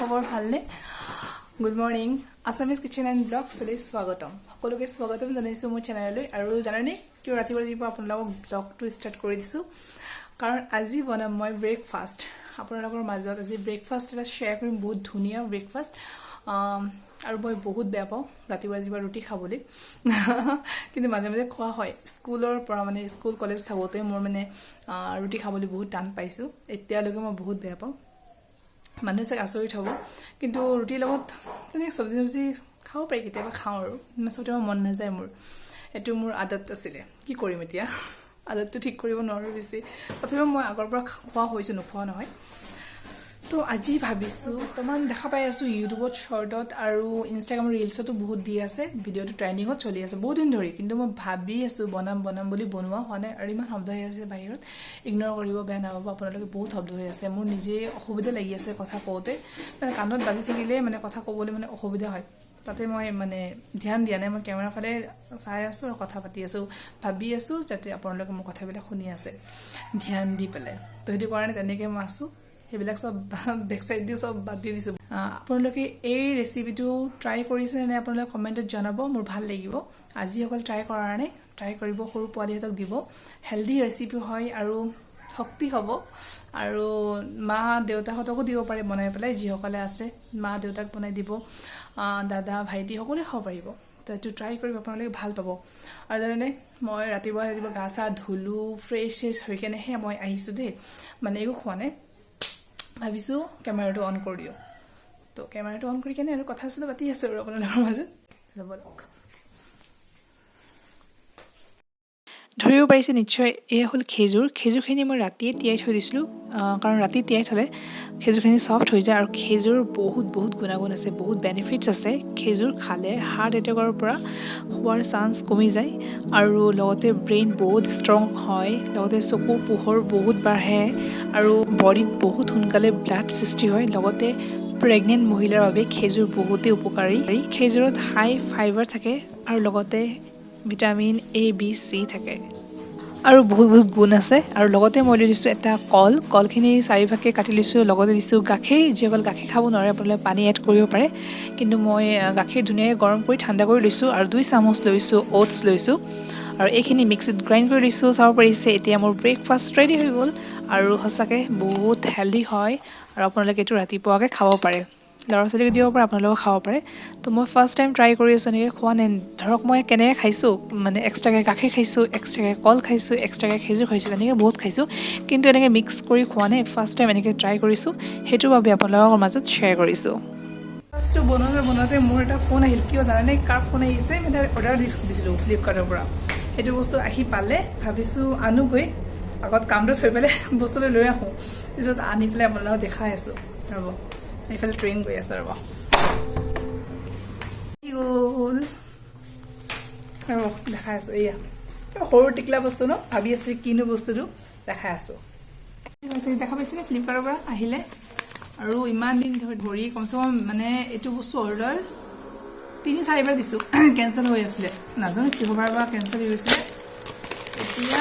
খবৰ ভালনে? Good morning. Assamese kitchen and ব্লগছলৈ স্বাগতম। সকলোকে স্বাগতম জনাইছোঁ মোৰ চেনেললৈ। আৰু জানেনে কিয় ৰাতিপুৱা ৰাতিপুৱা আপোনালোকক ব্লগটো ষ্টাৰ্ট কৰি দিছোঁ? কাৰণ আজি বনাম মই ব্ৰেকফাষ্ট। আপোনালোকৰ মাজত আজি ব্ৰেকফাষ্ট এটা শ্বেয়াৰ কৰিম, বহুত ধুনীয়া ব্ৰেকফাষ্ট। আৰু মই বহুত বেয়া পাওঁ ৰাতিপুৱা ৰাতিপুৱা ৰুটি খাবলৈ, কিন্তু মাজে মাজে খোৱা হয়। স্কুলৰ পৰা, মানে স্কুল কলেজ থাকোঁতে মোৰ মানে ৰুটি খাবলৈ বহুত টান পাইছোঁ। এতিয়ালৈকে মই বহুত বেয়া পাওঁ। মানুহে চাগে আচৰিত হ'ব, কিন্তু ৰুটিৰ লগত তেনেকৈ চব্জি চব্জি খাব পাৰি, কেতিয়াবা খাওঁ। আৰু চবতে মন নাযায় মোৰ। এইটো মোৰ আদত আছিলে, কি কৰিম এতিয়া, আদতটো ঠিক কৰিব নোৱাৰোঁ বেছি। তথাপিও মই আগৰ পৰা খোৱা হৈছোঁ, নোখোৱা নহয়। তো আজি ভাবিছোঁ, বৰ্তমান দেখা পাই আছোঁ ইউটিউবত শ্বৰ্টত আৰু ইনষ্টাগ্ৰামৰ ৰিলচতো বহুত দি আছে, ভিডিঅ'টো ট্ৰেণ্ডিঙত চলি আছে বহুত দিন ধৰি। কিন্তু মই ভাবি আছোঁ বনাম বনাম বুলি, বনোৱা হোৱা নাই। আৰু ইমান শব্দ হৈ আছে বাহিৰত, ইগন'ৰ কৰিব, বেয়া নাপাব আপোনালোকে। বহুত শব্দ হৈ আছে, মোৰ নিজে অসুবিধা লাগি আছে কথা কওঁতে, মানে কাণত বাজি থাকিলে মানে কথা ক'বলৈ মানে অসুবিধা হয়। তাতে মই মানে ধ্যান দিয়া নাই, মই কেমেৰাৰ ফালে চাই আছোঁ আৰু কথা পাতি আছোঁ, ভাবি আছোঁ যাতে আপোনালোকে মোৰ কথাবিলাক শুনি আছে ধ্যান দি পেলাই। তো সেইটো কাৰণে তেনেকৈ মই আছোঁ, সেইবিলাক চব বেক চাইড দি চব বাদ দি দিছোঁ। আপোনালোকে এই ৰেচিপিটো ট্ৰাই কৰিছে নে, আপোনালোকে কমেণ্টত জনাব, মোৰ ভাল লাগিব। আজিসকল ট্ৰাই কৰা নাই, ট্ৰাই কৰিব, সৰু পোৱালিহঁতক দিব। হেল্ডি ৰেচিপি হয় আৰু শক্তি হ'ব। আৰু মা দেউতাহঁতকো দিব পাৰে বনাই পেলাই, যিসকলে আছে মা দেউতাক বনাই দিব, দাদা ভাইটি সকলোৱে খাব পাৰিব। তো এইটো ট্ৰাই কৰিব আপোনালোকে, ভাল পাব। আৰু জানেনে, মই ৰাতিপুৱা ৰাতিপুৱা গা চা ধুলোঁ, ফ্ৰেছ শ্ৰেছ হৈ কেনেহে মই আহিছোঁ দেই। মানে একো খোৱা নাই, ভাবিছোঁ কেমেৰাটো অন কৰি দিওঁ। তো কেমেৰাটো অন কৰি কেনে আৰু কথা চথা পাতি আছোঁ আৰু আপোনালোকৰ মাজত। ব'লক। ধৰিব পাৰিছে নিশ্চয়, এয়া হ'ল খেজুৰ। খেজুৰখিনি মই ৰাতিয়ে তিয়াই থৈ দিছিলোঁ, কাৰণ ৰাতি তিয়াই থ'লে খেজুৰখিনি ছফ্ট হৈ যায়। আৰু খেজুৰ বহুত বহুত গুণাগুণ আছে, বহুত বেনিফিটছ আছে। খেজুৰ খালে হাৰ্ট এটেকৰ পৰা হোৱাৰ চান্স কমি যায় আৰু লগতে ব্ৰেইন বহুত ষ্ট্ৰং হয়, লগতে চকুৰ পোহৰ বহুত বাঢ়ে আৰু বডিত বহুত সোনকালে ব্লাড সৃষ্টি হয়। লগতে প্ৰেগনেণ্ট মহিলাৰ বাবে খেজুৰ বহুতেই উপকাৰী। খেজুৰত হাই ফাইবাৰ থাকে আৰু লগতে ভিটামিন এ, বি, চি থাকে আৰু বহুত বহুত গুণ আছে। আৰু লগতে মই লৈ দিছোঁ এটা কল। কলখিনি চাৰিভাগকৈ কাটি লৈছোঁ, লগতে দিছোঁ গাখীৰ। যিসকল গাখীৰ খাব নোৱাৰে, আপোনালোকে পানী এড কৰিব পাৰে, কিন্তু মই গাখীৰ ধুনীয়াকৈ গৰম কৰি ঠাণ্ডা কৰি লৈছোঁ। আৰু 2 চামুচ লৈছোঁ অ'টছ লৈছোঁ আৰু এইখিনি মিক্সিত গ্ৰাইণ্ড কৰি লৈছোঁ। চাব পাৰিছে, এতিয়া মোৰ ব্ৰেকফাষ্ট ৰেডি হৈ গ'ল। আৰু সঁচাকৈ বহুত হেল্ডি হয় আৰু আপোনালোকে এইটো ৰাতিপুৱাকৈ খাব পাৰে, ল'ৰা ছোৱালীক দিব পাৰে, আপোনালোকেও খাব পাৰে। তো মই ফাৰ্ষ্ট টাইম ট্ৰাই কৰি আছোঁ, এনেকৈ খোৱা নাই। ধৰক মই কেনেকৈ খাইছোঁ, মানে এক্সট্ৰাকৈ গাখীৰ খাইছোঁ, এক্সট্ৰাকৈ কল খাইছোঁ, এক্সট্ৰাকৈ খেজুৰ খাইছোঁ, তেনেকৈ বহুত খাইছোঁ, কিন্তু এনেকৈ মিক্স কৰি খোৱা নাই। ফাৰ্ষ্ট টাইম এনেকৈ ট্ৰাই কৰিছোঁ, সেইটোৰ বাবে আপোনালোকৰ মাজত শ্বেয়াৰ কৰিছোঁ। ফাৰ্ষ্টটো বনাওঁতে বনাওঁতে মোৰ এটা ফোন আহিল। কিয় জানেনে কাৰ ফোন আহিছে? মানে অৰ্ডাৰ দিছিলোঁ ফ্লিপকাৰ্টৰ পৰা, সেইটো বস্তু আহি পালে। ভাবিছোঁ আনোগৈ, আগত কামটো থৈ পেলাই বস্তুটো লৈ আহোঁ, পিছত আনি পেলাই আপোনালোকক দেখাই আছোঁ। ৰ'ব, এইফালে ট্ৰেইন গৈ আছে, ৰ'ব। গ'ল, ৰ'ব, দেখাই আছোঁ। এয়া সৰু টিকলা বস্তু ন, ভাবি আছোঁ কিনো বস্তুটো, দেখাই আছোঁ। দেখা পাইছেনে? ফ্লিপকাৰ্টৰ পৰা আহিলে। আৰু ইমান দিন ধৰি কমচে কম মানে এইটো বস্তু অৰ্ডাৰ তিনি চাৰিবাৰ দিছোঁ, কেঞ্চেল হৈ আছিলে, নাজানো কিহবাৰ বা কেঞ্চেল হৈ গৈছিলে। এতিয়া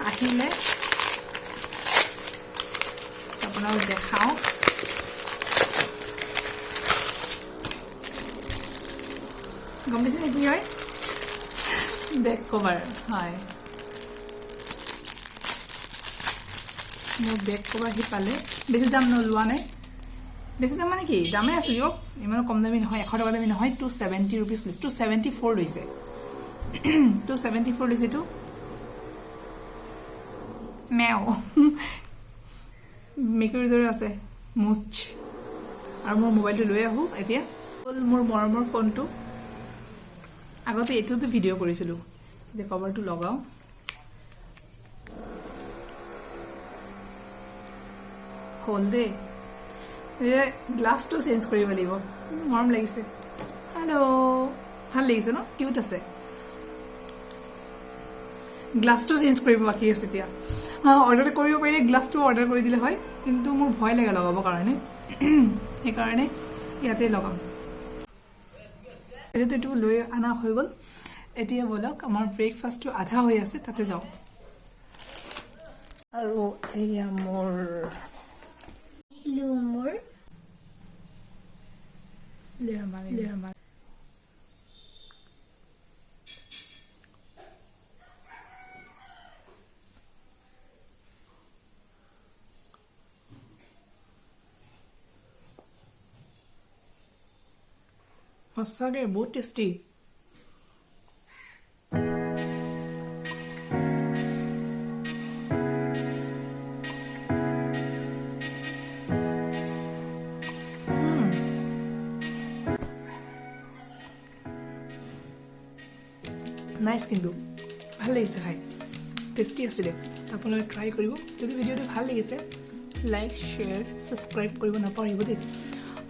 আহিলে, আপোনাক দেখাওঁ। গম পাইছে কি হয়? বেক কভাৰ হয়। মোৰ বেক কভাৰ আহি পালে। বেছি দাম নোলোৱা নাই। বেছি দাম মানে কি, দামেই আছে দিয়ক, ইমানো কম দামী নহয়, 100 টকা দামী নহয়। 270 ৰুপিজ লৈছে, 274 লৈছে, 274 লৈছে। এইটো মেও মেকুৰীৰ দৰে আছে মুচ। আৰু মোৰ মোবাইলটো লৈ আহোঁ এতিয়া। হ'ল মোৰ মৰমৰ ফোনটো। আগতে এইটোতো ভিডিঅ' কৰিছিলোঁ। এতিয়া কভাৰটো লগাওঁ। হ'ল দেই। এতিয়া গ্লাছটো চেঞ্জ কৰিব লাগিব। মৰম লাগিছে। হেল্ল', ভাল লাগিছে ন? কিউট আছে। গ্লাছটো চেঞ্জ কৰিব বাকী আছে এতিয়া। অৰ্ডাৰ কৰিব পাৰিলে গ্লাছটো অৰ্ডাৰ কৰি দিলে হয়, কিন্তু মোৰ ভয় লাগে লগাবৰ কাৰণে, সেইকাৰণে ইয়াতে লগাম। এইটো এইটো লৈ অনা হৈ গ'ল। এতিয়া ব'লক, আমাৰ ব্ৰেকফাষ্টটো আধা হৈ আছে, তাতে যাওঁ। আৰু এয়া মোৰ মোৰ বিছমিল্লাহিৰ। সঁচাকৈ বহুত টেষ্টি। নাইচ, কিন্তু ভাল লাগিছে খাই, টেষ্টি আছিলে। আপোনালোকে ট্ৰাই কৰিব। যদি ভিডিঅ'টো ভাল লাগিছে, লাইক, শ্বেয়াৰ, ছাবস্ক্ৰাইব কৰিব নাপাহৰিব দেই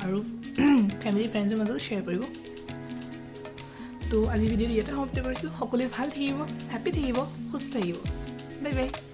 আৰু ফেমিলি ফ্ৰেণ্ডছৰ মাজতো শ্বেয়াৰ কৰিব। তো আজি ভিডিঅ'টো ইয়াতে সমাপ্ত কৰিছোঁ। সকলোৱে ভাল থাকিব, হেপ্পী থাকিব, সুস্থ থাকিব। Bye bye.